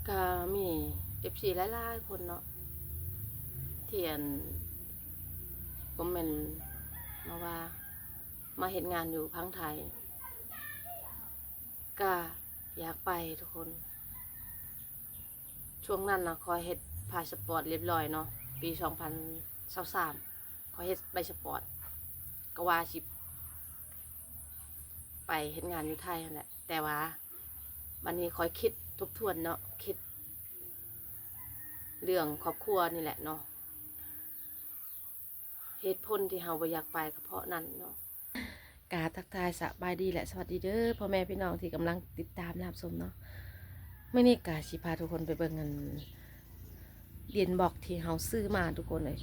ກະມີເອັຟຊີຫຼາຍໆຄົນເນາະ ທີ່ອັ່ນ ຄອມເມັນມາວ່າ ມາເຮັດງານຢູ່ຝັ່ງໄທ ກະຢາກໄປທຸກຄົນ. ຊ່ວງນັ້ນນະ ຂ້ອຍເຮັດພາສະປອດລຽບລ້ອຍເນາະ ປີສອງພັນຊາວສາມ ຂ້ອຍເຮັດໃບສະປອດ ກະວ່າຊິໄປເຮັດງານຢູ່ໄທຫັ້ນແຫຼະ. ແຕ່ວ່າບັດນີ້ຂ້ອຍຄິດທົບທວນເນາະ ຄິດເລື່ອງຄອບຄົວນີ້ແຫຼະເນາະ ເຫດຜົນທີ່ເຮົາບໍ່ຢາກໄປກະເພາະນັ້ນເນາະ. ກະທັກທາຍສະບາຍດີ ແລະ ສະຫວັດດີເດີພໍ່ແມ່ພີ່ນ້ອງທີ່ກຳລັງຕິດຕາມຮັບຊົມເນາະ. ມື້ນີ້ກະຊິພາທຸກຄົນໄປເບິ່ງອັ່ນ ດິນບລັອກທີ່ເຮົາຊື້ມາທຸກຄົນເອີຍ.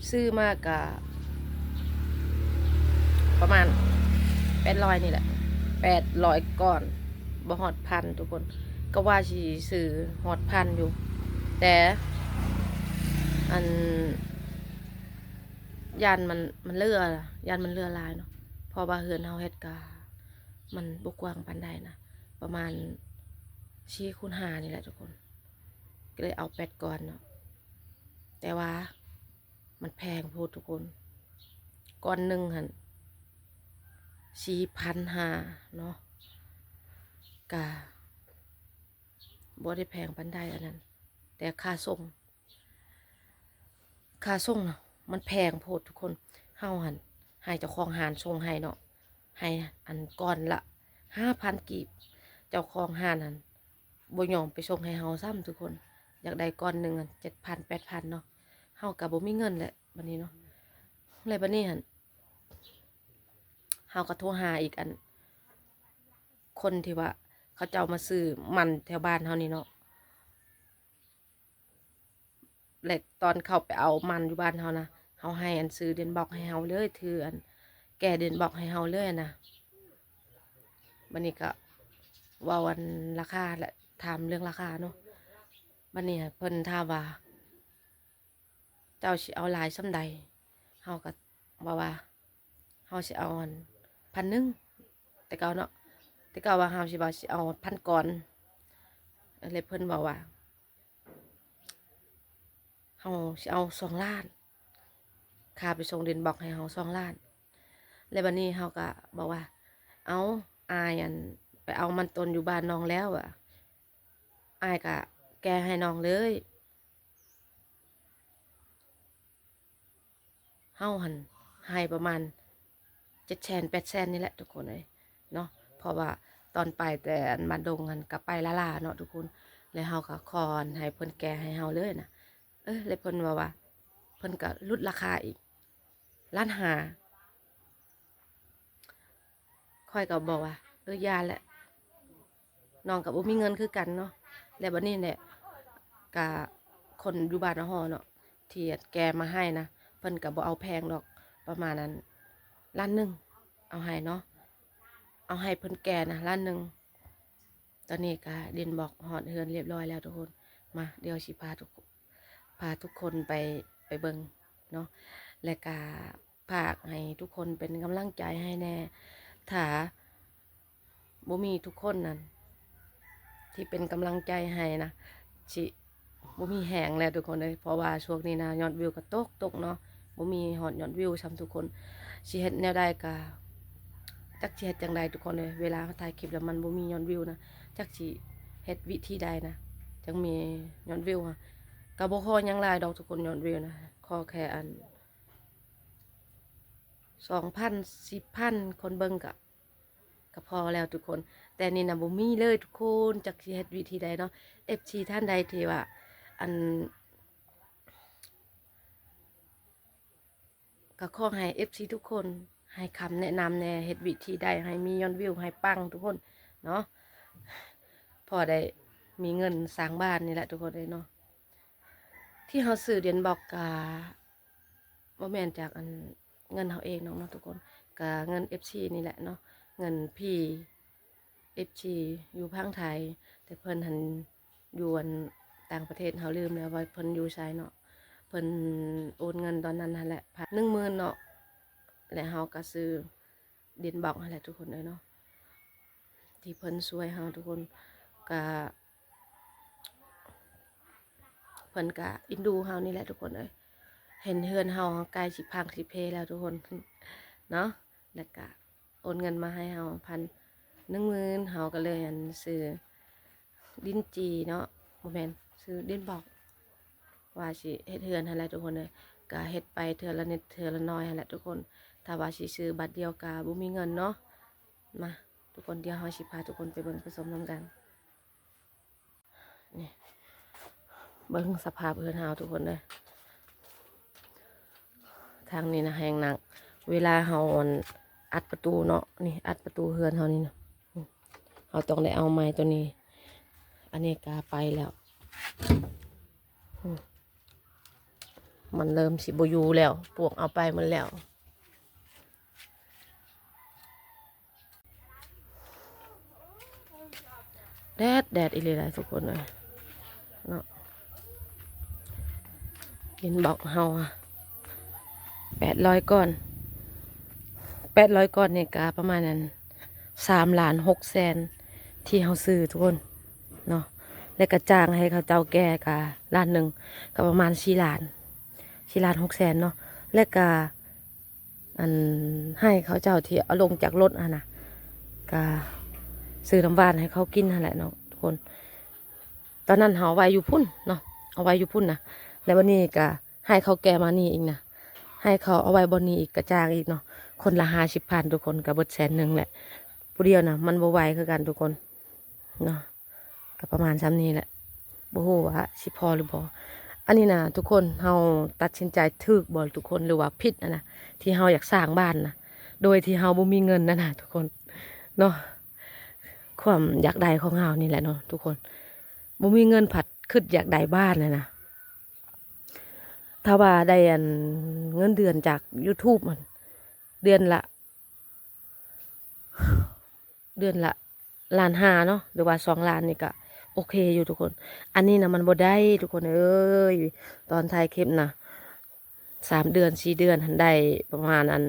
ຊື້ມາກະປະມານແປດຮ້ອຍນີ້ແຫຼະ ແປດຮ້ອຍກ້ອນ ບໍ່ຮອດພັນທຸກຄົນ. ກະວ່າຊິຊື້ຮອດພັນຢູ່ ແຕ່ອັ່ນ ຢ້ານມັນ ມັນເຫຼືອ ຢ້ານມັນເຫຼືອຫຼາຍເນາະ ເພາະວ່າເຮືອນເຮົາເຮັດກະ ມັນບໍ່ກວ້າງປານໃດນະ ປະມານສີ່ຄູນຫ້ານີ້ແຫຼະທຸກຄົນ. ກະເລີຍເອົາແປດກ້ອນເນາະ ແຕ່ວ່າມັນແພງໂພດທຸກຄົນ. ກ້ອນໜຶ່ງຫັ້ນສີ່ພັນຫ້າເນາະ ກະບໍ່ໄດ້ແພງປານໃດອັນນັ້ນ ແຕ່ຄ່າສົ່ງ ຄ່າສົ່ງນະ ມັນແພງໂພດທຸກຄົນ. ເຮົາຫັ້ນໃຫ້ເຈົ້າຂອງຮ້ານສົ່ງໃຫ້ເນາະ ໃຫ້ອັ່ນ ກ້ອນລະຫ້າພັນກີບ. ເຈົ້າຂອງຮ້ານຫັ້ນບໍ່ຍອມໄປສົ່ງໃຫ້ເຮົາຊ້ຳທຸກຄົນ. ຢາກໄດ້ກ້ອນໜຶ່ງຫັ້ນເຈັດພັນ ແປດພັນເນາະ ເຮົາກະບໍ່ມີເງິນແຫຼະບັດນີ້ເນາະ. ແລະບັດນີ້ຫັ້ນ ເຮົາກະໂທຫາອີກອັ່ນ ຄົນທີ່ວ່າເຂົາເຈົ້າມາຊື້ມັນແຖວບ້ານເຮົານີ້ເນາະ ແລະຕອນເຂົາໄປເອົາມັນຢູ່ບ້ານເຮົານະ ເຮົາໃຫ້ອັ່ນ ຊື້ດິນບລັອກໃຫ້ເຮົາເລີຍ ຖືອັ່ນ ແກ່ດິນບລັອກໃຫ້ເຮົາເລີຍນະ. ບັດນີ້ກະເວົ້າອັ່ນ ລາຄາ ແລະ ຖາມເລື່ອງລາຄາເນາະ. ບັດນີ້ເພິ່ນຖາມວ່າ ເຈົ້າຊິເອົາຫຼາຍສ່ຳໃດ? ເຮົາກະເວົ້າວ່າ ເຮົາຊິເອົາອັ່ນ ພັນໜຶ່ງ ແຕ່ເກົ່າເນາະ ແຕ່ເກົ່າວ່າເຮົາຊິວ່າຊິເອົາພັນກ້ອນ ແລະເພິ່ນເວົ້າວ່າ ເຮົາຊິເອົາສອງລ້ານ ຄ່າໄປສົ່ງດິນບລັອກໃຫ້ເຮົາສອງລ້ານ. ແລະບັດນີ້ເຮົາກະບອກວ່າ ເອົາ ອ້າຍອັ່ນ ໄປເອົາມັນຕົ້ນຢູ່ບ້ານນ້ອງແລ້ວ ອາ ອ້າຍກະແກ່ໃຫ້ນ້ອງເລີຍ. ເຮົາຫັ້ນໃຫ້ປະມານເຈັດແສນ ແປດແສນນີ້ແຫຼະທຸກຄົນເອີຍເນາະ ເພາະວ່າຕອນໄປແຕ່ອັ່ນ ບ້ານດົງຫັ້ນກະໄປລ້າໆເນາະທຸກຄົນ. ແລ້ວເຮົາກະຂໍອັ່ນ ໃຫ້ເພິ່ນແກ່ໃຫ້ເຮົາເລີຍນະ ເອີ ແລ້ວເພິ່ນເວົ້າວ່າ ເພິ່ນກະຫຼຸດລາຄາອີກ ລ້ານຫ້າ. ຂ້ອຍກະບອກວ່າ ເອີ ຢ່າແຫຼະ ນ້ອງກະບໍ່ມີເງິນຄືກັນເນາະ. ແລ້ວບັດນີ້ແຫຼະ ກະຄົນຢູ່ບ້ານຮໍເນາະ ທີ່ແກ່ມາໃຫ້ນະ ເພິ່ນກະບໍ່ເອົາແພງດອກ ປະມານອັ່ນ ລ້ານໜຶ່ງ ເອົາໃຫ້ເນາະ ເອົາໃຫ້ເພິ່ນແກ່ນະ ລ້ານໜຶ່ງ. ຕອນນີ້ກະດິນບລັອກຮອດເຮືອນລຽບລ້ອຍແລ້ວທຸກຄົນ. ມາ ດຽວຊິພາທຸກ ພາທຸກຄົນໄປ ໄປເບິ່ງເນາະ ແລະກະ ຝາກໃຫ້ທຸກຄົນເປັນກຳລັງໃຈໃຫ້ແດ່. ຖ້າບໍ່ມີທຸກຄົນນັ້ນ ທີ່ເປັນກຳລັງໃຈໃຫ້ນະ ຊິບໍ່ມີແຮງແລ້ວທຸກຄົນເອີຍ. ເພາະວ່າຊ່ວງນີ້ນະ ຍອດວິວກະຕົກ ຕົກເນາະ ບໍ່ມີຮອດຍອດວິວຊ້ຳທຸກຄົນ. ຊິເຮັດແນວໃດກະ ຈັກຊິເຮັດຈັ່ງໃດທຸກຄົນເອີຍ. ເວລາເຮົາຖ່າຍຄລິບແລ້ວມັນບໍ່ມີຍອດວິວນະ ຈັກຊິເຮັດວິທີໃດນະ ຈັ່ງມີຍອດວິວ. ກະບໍ່ຂໍຫຍັງຫຼາຍດອກທຸກຄົນ ຍອດວິວນະ ຂໍແຄ່ອັ່ນ ສອງພັນ ສິບພັນ ຄົນເບິ່ງກະ ກະພໍແລ້ວທຸກຄົນ. ແຕ່ນີ້ນະບໍ່ມີເລີຍທຸກຄົນ ຈັກຊິເຮັດວິທີໃດເນາະ. ເອັຟຊີທ່ານໃດທີ່ວ່າ ອັ່ນ ກະຂໍໃຫ້ເອັຟຊີທຸກຄົນໃຫ້ຄຳແນະນຳແດ່ ເຮັດວິທີໃດໃຫ້ມີຍອດວິວໃຫ້ປັງທຸກຄົນເນາະ ພໍໄດ້ມີເງິນສ້າງບ້ານນີ້ແຫຼະທຸກຄົນເອີຍເນາະ. ທີ່ເຮົາຊື້ດິນບລັອກກະບໍ່ແມ່ນຈາກອັ່ນ ເງິນເຮົາເອງດອກເນາະທຸກຄົນ ກະເງິນເອັຟຊີນີ້ແຫຼະເນາະ ເງິນພີ່ເອັຟຊີຢູ່ຝັ່ງໄທ ແຕ່ເພິ່ນຫັ້ນຢູ່ອັ່ນ ຕ່າງປະເທດ ເຮົາລືມແລ້ວວ່າເພິ່ນຢູ່ໃສເນາະ. ເພິ່ນໂອນເງິນຕອນນັ້ນຫັ້ນແຫຼະ ພັນ ໜຶ່ງໝື່ນເນາະ ແລະເຮົາກະຊື້ດິນບລັອກຫັ້ນແຫຼະທຸກຄົນເອີຍເນາະ ທີ່ເພິ່ນຊ່ວຍເຮົາທຸກຄົນ. ກະ ເພິ່ນກະເອັນດູເຮົານີ້ແຫຼະທຸກຄົນເອີຍ. ເຫັນເຮືອນເຮົາໃກ້ຊິພັງຊິເພແລ້ວທຸກຄົນເນາະ ແລ້ວກະໂອນເງິນມາໃຫ້ເຮົາພັນ ໜຶ່ງໝື່ນ ເຮົາກໍເລີຍອັນຊື້ດິນຈີ່ເນາະ ບໍ່ແມ່ນ ຊື້ດິນບລັອກ ວ່າຊິເຮັດເຮືອນຫັ້ນແຫຼະທຸກຄົນເອີຍ. ກະເຮັດໄປເທື່ອລະນິດເທື່ອລະໜ້ອຍຫັ້ນແຫຼະທຸກຄົນ. ຖ້າວ່າຊິຊື້ບາດດຽວກະບໍ່ມີເງິນເນາະ. ມາທຸກຄົນ ດຽວເຮົາຊິພາທຸກຄົນໄປເບິ່ງໄປຊົມນຳກັນ. ນີ້ ເບິ່ງສະພາບເຮືອນເຮົາທຸກຄົນເດີ. ທາງນີ້ນະແຮງໜັກ ເວລາເຮົາອັນອັດປະຕູເນາະ ນີ້ອັດປະຕູເຮືອນເຮົານີ້ນະ ເຮົາຕ້ອງໄດ້ເອົາໄມ້ໂຕນີ້. ອັນນີ້ກະໄປແລ້ວ ມັນເລີ່ມຊິບໍ່ຢູ່ແລ້ວ ປວກເອົາໄປໝົດແລ້ວ. ແດດ ແດດອີ່ຫຼີຫຼາຍທຸກຄົນເອີຍເນາະ. ດິນບລັອກເຮົາອະ ແປດຮ້ອຍກ້ອນ ແປດຮ້ອຍກ້ອນນີ້ກະປະມານອັນ ສາມລ້ານຫົກແສນ ທີ່ເຮົາຊື້ທຸກຄົນເນາະ. ແລ້ວກະຈ້າງໃຫ້ເຂົາເຈົ້າແກ່ກະລ້ານໜຶ່ງ ກະປະມານສີ່ລ້ານ ສີ່ລ້ານຫົກແສນເນາະ. ແລ້ວກະ ອັນ ໃຫ້ເຂົາເຈົ້າທີ່ເອົາລົງຈາກລົດຫັ້ນນະ ກະຊື້ນ້ຳຫວານໃຫ້ເຂົາກິນຫັ້ນແຫຼະເນາະທຸກຄົນ. ຕອນນັ້ນເຮົາເອົາໄວ້ຢູ່ພຸ້ນເນາະ ເອົາໄວ້ຢູ່ພຸ້ນນະ. ແລ້ວບັດນີ້ກະໃຫ້ເຂົາແກ່ມານີ້ອີກນະ ໃຫ້ເຂົາເອົາໄວ້ບ່ອນນີ້ອີກ ກະຈ້າງອີກເນາະ ຄົນລະຫ້າສິບພັນ ທຸກຄົນ ກະເບິດແສນໜຶ່ງແຫຼະ. ຜູ້ດຽວນະມັນບໍ່ໄຫວຄືກັນທຸກຄົນເນາະ. ກໍປະມານສ່ຳນີ້ແຫຼະ ບໍ່ຮູ້ວ່າຊິພໍຫຼືບໍ່. ອັນນີ້ນະທຸກຄົນ ເຮົາຕັດສິນໃຈຖືກບໍ່ທຸກຄົນ ຫຼືວ່າຜິດຫັ້ນນະ ທີ່ເຮົາຢາກສ້າງບ້ານນະ ໂດຍທີ່ເຮົາບໍ່ມີເງິນຫັ້ນນະທຸກຄົນເນາະ. ຄວາມຢາກໄດ້ຂອງເຮົານີ້ແຫຼະເນາະທຸກຄົນ ບໍ່ມີເງິນພັດຄຶດຢາກໄດ້ບ້ານຫັ້ນນະ. ຖ້າວ່າໄດ້ອັນເງິນເດືອນຈາກຢູທູບຫັ້ນ ເດືອນລະ ເດືອນລະລ້ານຫ້າເນາະ ຫຼືວ່າສອງລ້ານນີ້ກະໂອເຄຢູ່ທຸກຄົນ. ອັນນີ້ນະມັນບໍ່ໄດ້ທຸກຄົນເອີຍ ຕອນຖ່າຍຄລິບນະ ສາມເດືອນສີ່ເດືອນຫັ້ນໄດ້ປະມານອັນ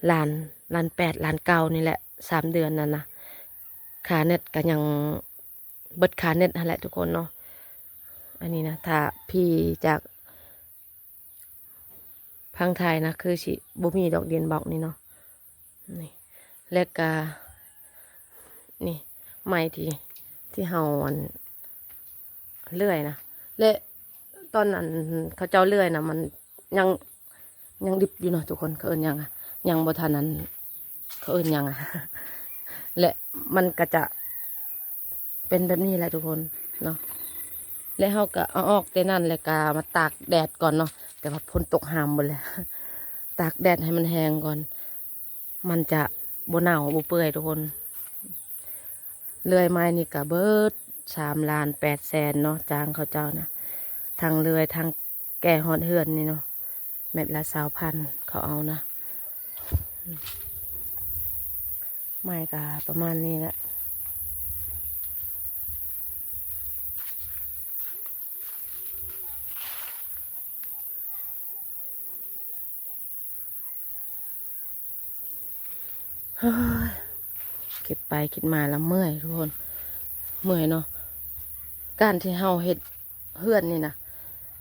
ລ້ານ ລ້ານແປດ ລ້ານເກົ້ານີ້ແຫຼະ ສາມເດືອນນັ້ນນະ. ຄ່າເນັດກະຍັງ ເບິດຄ່າເນັດຫັ້ນແຫຼະທຸກຄົນເນາະ. ອັນນີ້ນະ ຖ້າພີຈາກ ຝັ່ງໄທນະ ຄືຊິບໍ່ມີດອກດິນບລັອກນີ້ເນາະ. ນີ້ ແລະກະ ນີ້ ໄມ້ທີ່ ທີ່ເຮົາອັນ ເລື່ອຍນະ ແລະຕອນນັ້ນເຂົາເຈົ້າເລື່ອຍນະ ມັນຍັງ ຍັງດິບຢູ່ເນາະທຸກຄົນ ເຂົາເອີ້ນຫຍັງອະ ຍັງບໍ່ທັນອັນ ເຂົາເອີ້ນຫຍັງອະ ແລະມັນກະຈະ ເປັນແບບນີ້ແຫຼະທຸກຄົນເນາະ. ແລ້ວເຮົາກະເອົາອອກແຕ່ນັ້ນ ແລ້ວກະມາຕາກແດດກ່ອນເນາະ ແຕ່ວ່າຝົນຕົກຫ້າມໝົດແລ້ວ ຕາກແດດໃຫ້ມັນແຫ້ງກ່ອນ ມັນຈະບໍ່ເນົ່າບໍ່ເປື່ອຍທຸກຄົນ. ເລື່ອຍໄມ້ນີ້ກະເບິດສາມລ້ານແປດແສນເນາະ ຈ້າງເຂົາເຈົ້ານະ ທັງເລື່ອຍທັງ ແກ່ຮອດເຮືອນນີ້ເນາະ ແມັດລະຊາວພັນ ເຂົາເອົານະ. ໄມ້ກະປະມານນີ້ແຫຼະ ເຮີ້ຍ ຄິດໄປຄິດມາລະເມື່ອຍທຸກຄົນ ເມື່ອຍເນາະ. ການທີ່ເຮົາເຮັດເຮືອນນີ້ນະ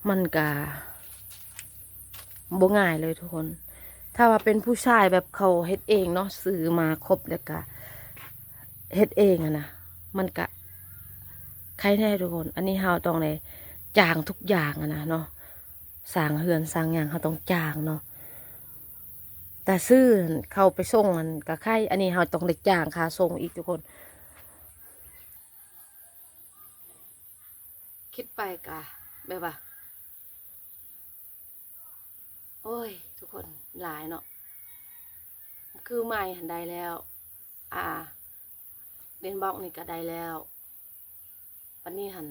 ມັນກະບໍ່ງ່າຍເລີຍທຸກຄົນ. ຖ້າວ່າເປັນຜູ້ຊາຍແບບເຂົາເຮັດເອງເນາະ ຊື້ມາຄົບແລ້ວກະເຮັດເອງຫັ້ນນະ ມັນກະໄຄແດ່ທຸກຄົນ. ອັນນີ້ເຮົາຕ້ອງໄດ້ຈ້າງທຸກຢ່າງຫັ້ນນະເນາະ ສ້າງເຮືອນສ້າງຫຍັງເຮົາຕ້ອງຈ້າງເນາະ. ແຕ່ຊື້ເຂົ້າໄປສົ່ງຫັ້ນກະໄຄ ອັນນີ້ເຮົາຕ້ອງໄດ້ຈ້າງຄ່າສົ່ງອີກທຸກຄົນ. ຄິດໄປກະແບບວ່າ ໂອ້ຍ ທຸກຄົນ ຫຼາຍເນາະ. ຄືໄມ້ຫັ້ນໄດ້ແລ້ວ ອາ ດິນບລັອກນີ້ກະໄດ້ແລ້ວ ບັດນີ້ຫັ້ນ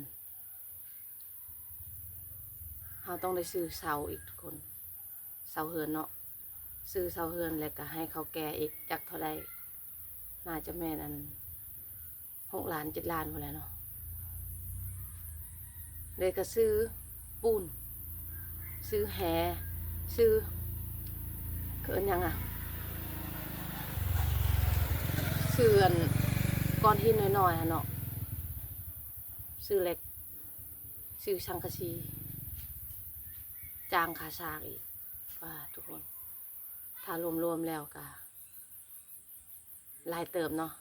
ເຮົາຕ້ອງໄດ້ຊື້ເສົາອີກທຸກຄົນ ເສົາເຮືອນເນາະ ຊື້ເສົາເຮືອນ ແລ້ວກະໃຫ້ເຂົາແກ່ອີກຈັກເທົ່າໃດ ໜ້າຈະແມ່ນອັນ ຫົກລ້ານເຈັດລ້ານພຸ້ນແຫຼະເນາະ. ແລ້ວກະຊື້ປູນ ຊື້ແຮ່ ຊື້ ເອີ້ນຫຍັງອະ ຊື້ອັນ ກ້ອນຫີນນ້ອຍໆຫັ້ນເນາະ ຊື້ເຫຼັກ ຊື້ສັງກະສີ ຈ້າງຄ່າສ້າງອີກ ປາດ ທຸກຄົນ ຖ້າລວມໆແລ້ວກະຫຼາຍເຕີບເນາະ.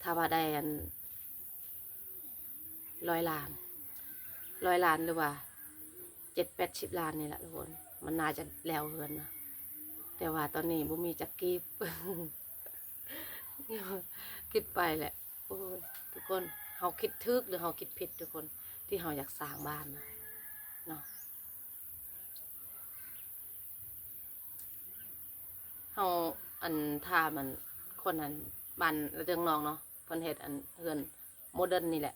ຖ້າວ່າໄດ້ອັນ ຮ້ອຍລ້ານ ຮ້ອຍລ້ານ ຫຼືວ່າ ເຈັດແປດສິບລ້ານນີ້ແຫຼະທຸກຄົນ ມັນໜ້າຈະແລ້ວເຮືອນນະ. ແຕ່ວ່າຕອນນີ້ບໍ່ມີຈັກກີບ ຄິດໄປແຫຼະ. ໂອ້ຍ ທຸກຄົນ ເຮົາຄິດຖືກ ຫຼືເຮົາຄິດຜິດ ທຸກຄົນ ທີ່ເຮົາຢາກສ້າງບ້ານນະ ເນາະ. ເຮົາ ອັນ ຖາມ ອັນ ຄົນ ອັນ ບ້ານລະເຕີງນອງເນາະ ເພິ່ນເຮັດ ອັນ ເຮືອນໂມເດີນນີ້ແຫຼະ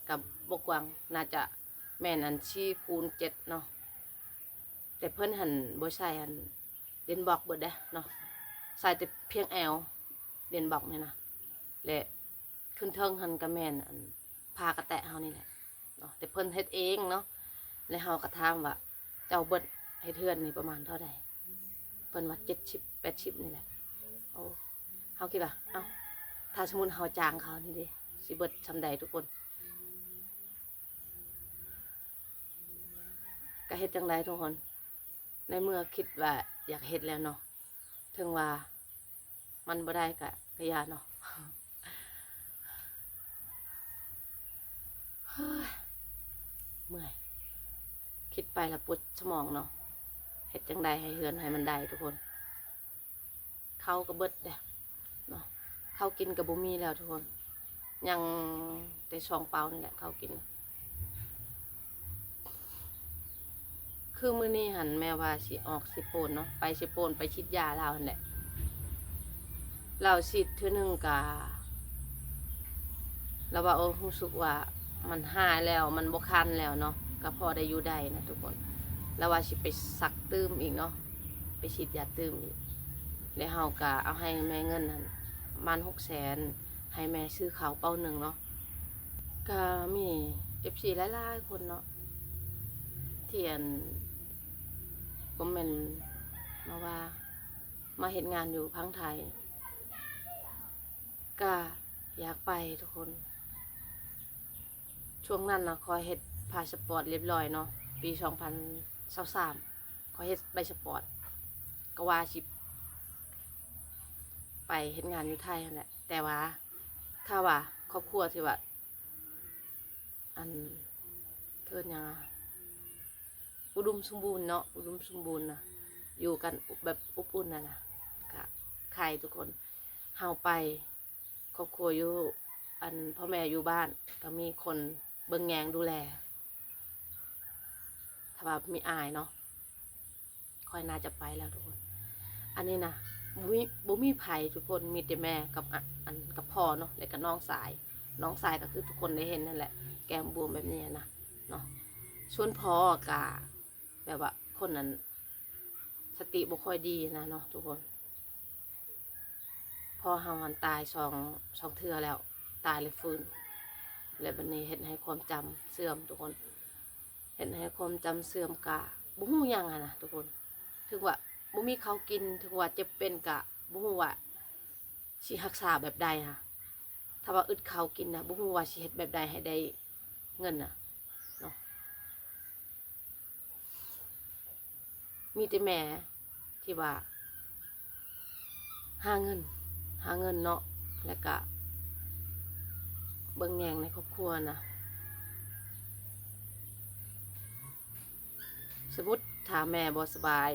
ກະບໍ່ກວ້າງ ໜ້າຈະແມ່ນ ອັນ ສີ່ຄູນເຈັດເນາະ. ແຕ່ເພິ່ນຫັ້ນບໍ່ໃສ່ ອັນ ດິນບລັອກເບິດເດ້ເນາະ ໃສ່ແຕ່ພຽງແອວ ດິນບລັອກນີ້ນະ ແລະ ຂຶ້ນເທິງຫັ້ນກະແມ່ນ ອັນ ຝາກະແຕະເຮົານີ້ແຫຼະເນາະ ແຕ່ເພິ່ນເຮັດເອງເນາະ. ແລະເຮົາກະຖາມວ່າ ເຈົ້າເບິດເຮັດເຮືອນນີ້ປະມານເທົ່າໃດ? ເພິ່ນວ່າ ເຈັດສິບແປດສິບນີ້ແຫຼະ. ໂອ້ ເຮົາຄິດວ່າ ເອົ້າ ຖ້າສົມມຸດເຮົາຈ້າງເຂົານີ້ເດ ຊິເບິດສ່ຳໃດ ທຸກຄົນ? ກະເຮັດຈັ່ງໃດ ທຸກຄົນ ໃນເມື່ອຄິດວ່າຢາກເຮັດແລ້ວເນາະ ເຖິງວ່າມັນບໍ່ໄດ້ກະ ກະຢ່າເນາະ. ເຮີ້ຍ ເມື່ອຍ ຄິດໄປລະປົວດສະໝອງເນາະ. ເຮັດຈັ່ງໃດໃຫ້ເຮືອນໃຫ້ມັນໄດ້ ທຸກຄົນ? ເຂົ້າກະເບິດແລ້ວເນາະ ເຂົ້າກິນກະບໍ່ມີແລ້ວ ທຸກຄົນ ຍັງແຕ່ສອງເປົານີ້ແຫຼະເຂົ້າກິນ. ຄືມື້ນີ້ຫັ້ນແມ່ວ່າຊິອອກເຊໂປນເນາະ ໄປເຊໂປນ ໄປສີດຢາລາວຫັ້ນແຫຼະ. ລາວສີດເທື່ອໜຶ່ງກະ ລາວວ່າ ໂອ້ ຮູ້ສຶກວ່າມັນຫາຍແລ້ວ ມັນບໍ່ຄັນແລ້ວເນາະ ກະພໍໄດ້ຢູ່ໄດ້ນະ ທຸກຄົນ. ລາວວ່າຊິໄປສັກຕື່ມອີກເນາະ ໄປສີດຢາຕື່ມອີກ ແລະເຮົາກະເອົາໃຫ້ແມ່ເງິນຫັ້ນປະມານຫົກແສນ ໃຫ້ແມ່ຊື້ເຂົ້າເປົາໜຶ່ງເນາະ. ກະມີເອັຟຊີຫຼາຍໆຄົນເນາະ ທີ່ ອັນ ຄອມເມັນມາວ່າ ມາເຮັດງານຢູ່ຝັ່ງໄທ ກະຢາກໄປ ທຸກຄົນ. ຊ່ວງນັ້ນນະ ຂ້ອຍເຮັດພາສະປອດລຽບລ້ອຍເນາະ ປີສອງພັນຊາວສາມ ຂ້ອຍເຮັດໃບສະປອດ ກະວ່າຊິໄປເຮັດງານຢູ່ໄທຫັ້ນແຫຼະ. ແຕ່ວ່າ ຖ້າວ່າຄອບຄົວທີ່ວ່າ ອັນ ເອີ້ນຫຍັງ ອຸດົມສົມບູນເນາະ ອຸດົມສົມບູນນະ ຢູ່ກັນແບບອົບອຸ່ນຫັ້ນນະ ກະໄຄທຸກຄົນ. ເຮົາໄປ ຄອບຄົວຢູ່ ອັນ ພໍ່ແມ່ຢູ່ບ້ານ ກະມີຄົນເບິ່ງແຍງດູແລ ຖ້າວ່າມີອ້າຍເນາະ ຂ້ອຍໜ້າຈະໄປແລ້ວ ທຸກຄົນ. ອັນນີ້ນະ ບໍ່ມີ ບໍ່ມີໃຜ ທຸກຄົນ ມີແຕ່ແມ່ກັບ ອະ ອັນ ກັບພໍ່ເນາະ ແລະກະນ້ອງຊາຍ ນ້ອງຊາຍກະຄືທຸກຄົນໄດ້ເຫັນຫັ້ນແຫຼະ ແກ້ມບວມແບບນີ້ຫັ້ນນະເນາະ. ສ່ວນພໍ່ກະແບບວ່າຄົນ ອັນ ສະຕິບໍ່ຄ່ອຍດີນະເນາະ ທຸກຄົນ. ພໍ່ເຮົາຫັ້ນຕາຍສອງ ສອງເທື່ອແລ້ວ ຕາຍແລ້ວຟື້ນ ແລະບາດນີ້ເຮັດໃຫ້ຄວາມຈຳເສື່ອມ ທຸກຄົນ ເຮັດໃຫ້ຄວາມຈຳເສື່ອມ ກະບໍ່ຮູ້ຫຍັງຫັ້ນນະ ທຸກຄົນ. ເຖິງວ່າບໍ່ມີເຂົ້າກິນ ເຖິງວ່າເຈັບເປັນ ກະບໍ່ຮູ້ວ່າຊິຮັກສາແບບໃດຫັ້ນ. ຖ້າວ່າອຶດເຂົ້າກິນນະ ບໍ່ຮູ້ວ່າຊິເຮັດແບບໃດໃຫ້ໄດ້ເງິນນະເນາະ. ມີແຕ່ແມ່ທີ່ວ່າຫາເງິນ ຫາເງິນເນາະ ແລ້ວກະເບິ່ງແຍງໃນຄອບຄົວນະ. ສົມມຸດຖ້າແມ່ບໍ່ສະບາຍ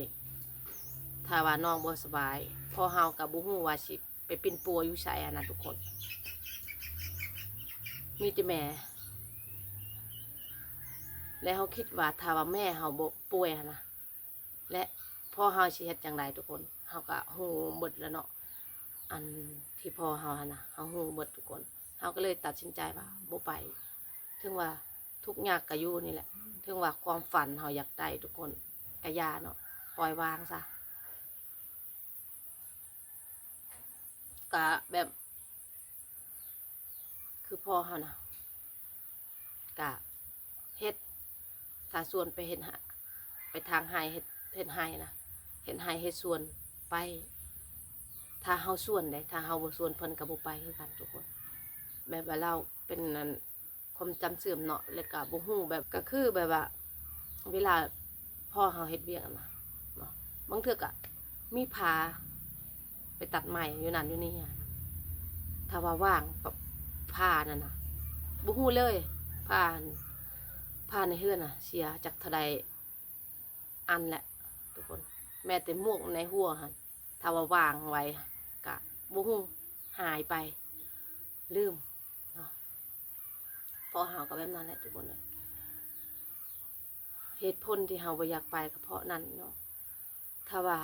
ຖ້າວ່ານ້ອງບໍ່ສະບາຍ ພໍ່ເຮົາກະບໍ່ຮູ້ວ່າຊິ ໄປປິ່ນປົວຢູ່ໃສຫັ້ນນະ ທຸກຄົນ ມີແຕ່ແມ່. ແລະເຮົາຄິດວ່າຖ້າວ່າແມ່ເຮົາບໍ່ປ່ວຍຫັ້ນນະ ແລະພໍ່ເຮົາຊິເຮັດຈັ່ງໃດ ທຸກຄົນ? ເຮົາກະຮູ້ໝົດແລ້ວເນາະ ອັນທີ່ພໍ່ເຮົາຫັ້ນນະ ເຮົາຮູ້ໝົດ ທຸກຄົນ. ເຮົາກະເລີຍຕັດສິນໃຈວ່າບໍ່ໄປ ເຖິງວ່າທຸກຍາກກະຢູ່ນີ້ແຫຼະ ເຖິງວ່າຄວາມຝັນເຮົາຢາກໄດ້ ທຸກຄົນ ກະຢ່າເນາະ ປ່ອຍວາງຊະ. ກະແບບ ຄືພໍ່ເຮົານະ ກະເຮັດ ຖ້າຊວນໄປເຮັດ ໄປຖາງໄຮ່ ເຮັດ ເຮັດໄຮ່ນະ ເຮັດໄຮ່ເຮັດສວນໄປ ຖ້າເຮົາຊວນເດ້ ຖ້າເຮົາບໍ່ຊວນເພິ່ນກະບໍ່ໄປຄືກັນ ທຸກຄົນ. ແບບວ່າລາວເປັນອັນ ຄວາມຈຳເສື່ອມເນາະ ແລ້ວກະບໍ່ຮູ້ແບບ ກະຄືແບບວ່າ ເວລາພໍ່ເຮົາເຮັດວຽກຫັ້ນນະເນາະ ບາງເທື່ອກະມີຜ້າໄປຕັດໄມ້ຢູ່ນັ້ນຢູ່ນີ້ ຖ້າວ່າວ່າງ ຜ້ານັ້ນນະ ບໍ່ຮູ້ເລີຍ ຜ້າ ຜ້າໃນເຮືອນນະ ເສຍຈັກເທົ່າໃດ ອັນແຫຼະທຸກຄົນ ແມ້ແຕ່ໝວກໃນຫົວຫັ້ນ ຖ້າວ່າວາງໄວ້ກະບໍ່ຮູ້ ຫາຍໄປ ລືມເນາະ. ພໍ່ເຮົາກໍແບບນັ້ນແຫຼະທຸກຄົນເອີຍ ເຫດຜົນທີ່ເຮົາບໍ່ຢາກໄປກໍເພາະນັ້ນເນາະ. ຖ້າວ່າ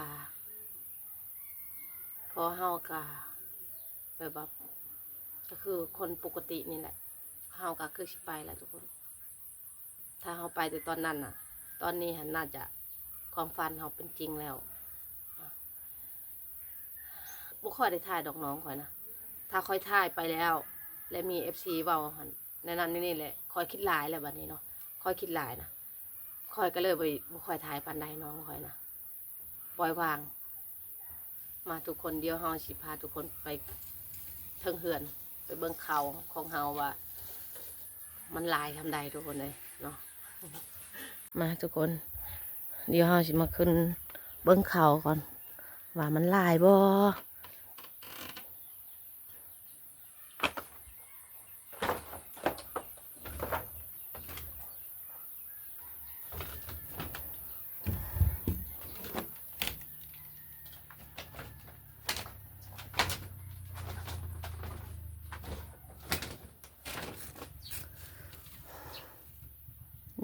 ພໍ່ເຮົາກໍ ແບບວ່າ ກໍຄືຄົນປົກກະຕິນີ້ແຫຼະ ເຮົາກໍຄືຊິໄປແຫຼະທຸກຄົນ. ຖ້າເຮົາໄປແຕ່ຕອນນັ້ນນະ ຕອນນີ້ຫັ້ນໜ້າຈະ ຄວາມຝັນເຮົາເປັນຈິງແລ້ວ. ບໍ່ຄ່ອຍໄດ້ຖ່າຍດອກນ້ອງຂ້ອຍນະ ຖ້າຂ້ອຍຖ່າຍໄປແລ້ວ ແລະ ມີເອັຟຊີເວົ້າຫັ້ນ ແນວນັ້ນແນວນີ້ແຫຼະ ຂ້ອຍຄິດຫຼາຍແລ້ວບັດນີ້ເນາະ ຂ້ອຍຄິດຫຼາຍນະ ຂ້ອຍກໍເລີຍບໍ່ ບໍ່ຄ່ອຍຖ່າຍປານໃດ ນ້ອງຂ້ອຍນະ ປ່ອຍວາງ. ມາທຸກຄົນ ດຽວເຮົາຊິພາທຸກຄົນໄປເທິງເຮືອນ ໄປເບິ່ງເຂົ້າຂອງເຮົາວ່າ ມັນຫຼາຍສ່ຳໃດທຸກຄົນເອີຍເນາະ. ມາທຸກຄົນ ດຽວເຮົາຊິມາຂຶ້ນເບິ່ງເຂົ້າກ່ອນ ວ່າມັນຫຼາຍບໍ່.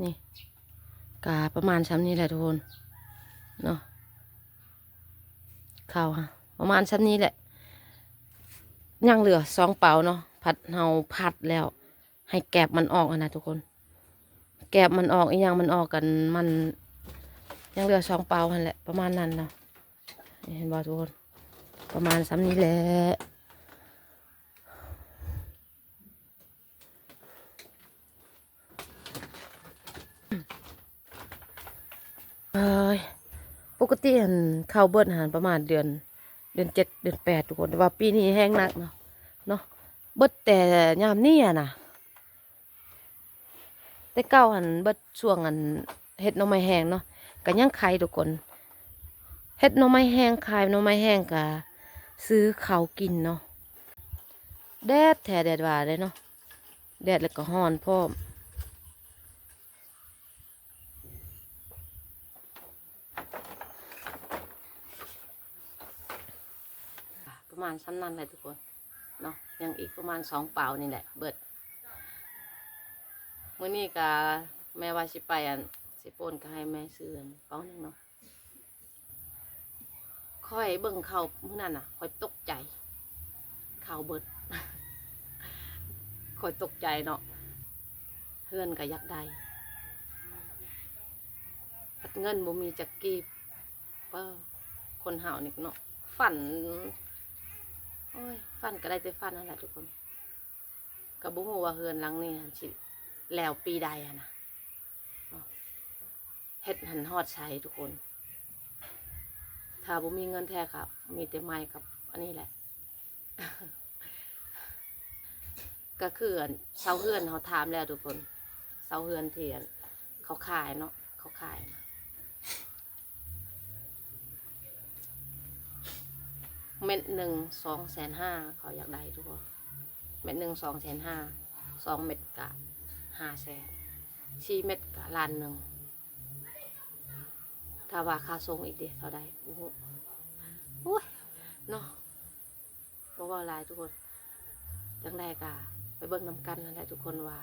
ນີ້ກະປະມານຊ່ຳນີ້ແຫຼະທຸກຄົນເນາະ ເຂົ້າຫາປະມານຊ່ຳນີ້ແຫຼະ ຍັງເຫຼືອສອງເປົາເນາະ ພັດເຮົາພັດແລ້ວ ໃຫ້ແກບມັນອອກຫັ້ນນະທຸກຄົນ ແກບມັນອອກ ອີ່ຫຍັງມັນອອກກັນ ມັນຍັງເຫຼືອສອງເປົາຫັ້ນແຫຼະ ປະມານນັ້ນເນາະ. ເຫັນບໍ່ທຸກຄົນ ປະມານຊ່ຳນີ້ແຫຼະ. ເອີຍ ປົກກະຕິຫັ້ນເຂົ້າເບິດຫັ້ນປະມານເດືອນ ເດືອນເຈັດ ເດືອນແປດທຸກຄົນ ແຕ່ວ່າປີນີ້ແຮງໜັກເນາະ ເນາະ ເບິດແຕ່ຍາມນີ້ຫັ້ນນະ. ແຕ່ເກົ່າຫັ້ນເບິດຊ່ວງອັນເຮັດໜໍ່ໄມ້ແຫ້ງເນາະ ກະຍັງໄຄທຸກຄົນ ເຮັດໜໍ່ໄມ້ແຫ້ງ ຂາຍໜໍ່ໄມ້ແຫ້ງ ກະຊື້ເຂົ້າກິນເນາະ. ແດດແທ້ແດດວ່າເດ້ເນາະ ແດດແລ້ວກໍຮ້ອນພ້ອມ. ປະມານຊ່ຳນັ້ນແຫຼະທຸກຄົນເນາະ ຍັງອີກປະມານສອງເປົານີ້ແຫຼະເບິດ. ມື້ນີ້ກະແມ່ວ່າຊິໄປອັນເຊໂປນ ກະໃຫ້ແມ່ຊື້ອັນເປົາໜຶ່ງເນາະ. ຂ້ອຍເບິ່ງເຂົ້າມື້ນັ້ນນະ ຂ້ອຍຕົກໃຈ ເຂົ້າເບິດ ຂ້ອຍຕົກໃຈເນາະ ເຮືອນກະຢາກໄດ້ ພັດເງິນບໍ່ມີຈັກກີບ. ເອີ ຄົນເຮົານີ້ເນາະ ຝັນ ໂອ້ຍ ຝັນກໍໄດ້ແຕ່ຝັນຫັ້ນແຫຼະທຸກຄົນ ກໍບໍ່ຮູ້ວ່າເຮືອນຫຼັງນີ້ຫັ້ນຊິແລ້ວປີໃດຫັ້ນນະ ເນາະ ເຮັດຫັ້ນຮອດໃສທຸກຄົນ. ຖ້າບໍ່ມີເງິນແທ້ກໍມີແຕ່ໄມ້ກັບອັນນີ້ແຫຼະ ກໍຄືອັນເຊົ່າເຮືອນເຮົາຖາມແລ້ວທຸກຄົນ ເຊົ່າເຮືອນທີ່ອັນເຂົາຂາຍເນາະ ເຂົາຂາຍນະ ເມັດໜຶ່ງສອງແສນຫ້າ ເຂົາຢາກໄດ້ທຸກຄົນ ເມັດໜຶ່ງສອງແສນຫ້າ ສອງເມັດກະຫ້າແສນ ສີ່ເມັດກະລ້ານໜຶ່ງ. ຖ້າວ່າຄ່າສົ່ງອີກເດ ເທົ່າໃດ ບໍ່ຮູ້ ໂອ້ຍ ເນາະ ບໍ່ເວົ້າຫຼາຍທຸກຄົນ ຈັ່ງໃດກະໄປເບິ່ງນຳກັນຫັ້ນແຫຼະທຸກຄົນວ່າ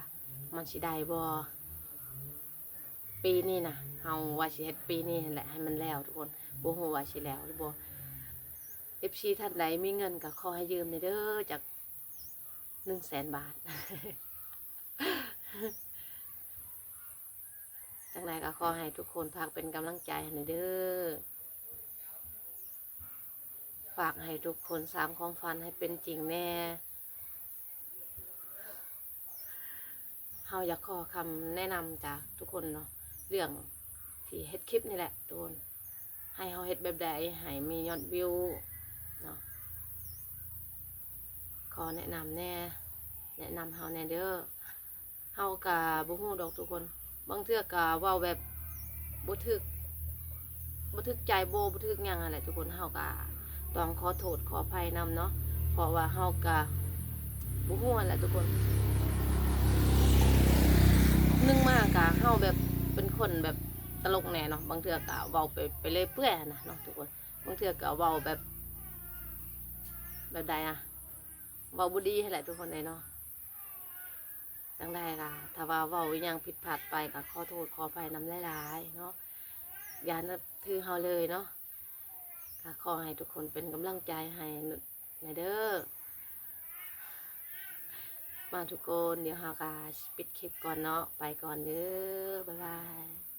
ມັນຊິໄດ້ບໍ່. ປີນີ້ນະ ເຮົາວ່າຊິເຮັດປີນີ້ຫັ້ນແຫຼະ ໃຫ້ມັນແລ້ວທຸກຄົນ ບໍ່ຮູ້ວ່າຊິແລ້ວຫຼືບໍ່. ເອັຟຊີ ທ່ານໃດມີເງິນກໍຂໍໃຫ້ຢືມແດ່ເດີ ຈັກໜຶ່ງແສນບາດ. ຈັ່ງໃດກໍຂໍໃຫ້ທຸກຄົນພາກເປັນກຳລັງໃຈໃຫ້ແດ່ເດີ ຝາກໃຫ້ທຸກຄົນສ້າງຄວາມຝັນໃຫ້ເປັນຈິງແດ່. ເຮົາຢາກຂໍຄຳແນະນຳຈາກທຸກຄົນເນາະ ເລື່ອງທີ່ເຮັດຄລິບນີ້ແຫຼະທຸກຄົນ ໃຫ້ເຮົາເຮັດແບບໃດໃຫ້ມີຍອດວິວເນາະ ຂໍແນະນຳແດ່ ແນະນຳເຮົາແດ່ເດີ. ເຮົາກໍບໍ່ຮູ້ດອກທຸກຄົນ, ບາງເທື່ອກໍເວົ້າແບບບໍ່ຖືກ ບໍ່ຖືກໃຈ ບໍ່ ບໍ່ຖືກຫຍັງຫັ້ນແຫຼະທຸກຄົນ. ເຮົາກໍຕ້ອງຂໍໂທດຂໍອະໄພນຳເນາະ, ເພາະວ່າເຮົາກໍບໍ່ຮູ້ຫັ້ນແຫຼະທຸກຄົນ. ໜຶ່ງມາກໍເຮົາແບບເປັນຄົນແບບຕະຫຼົກແດ່ເນາະ, ບາງເທື່ອກໍເວົ້າໄປ ໄປເລື້ອຍເປື່ອຍຫັ້ນນະເນາະທຸກຄົນ. ບາງເທື່ອກໍເວົ້າແບບ ແບບໃດອະ ເວົ້າບໍ່ດີຫັ້ນແຫຼະທຸກຄົນເອີຍເນາະ. ຈັ່ງໃດກໍຖ້າວ່າເວົ້າອີ່ຫຍັງຜິດພາດໄປກໍຂໍໂທດຂໍອະໄພນຳຫຼາຍໆເນາະ, ຢ່ານັບຖືເຮົາເລີຍເນາະ. ກໍຂໍໃຫ້ທຸກຄົນເປັນກຳລັງໃຈໃຫ້ແດ່ເດີ. ມາທຸກຄົນ, ດຽວເຮົາກໍປິດຄລິບກ່ອນເນາະ, ໄປກ່ອນເດີ, ບາຍບາຍ.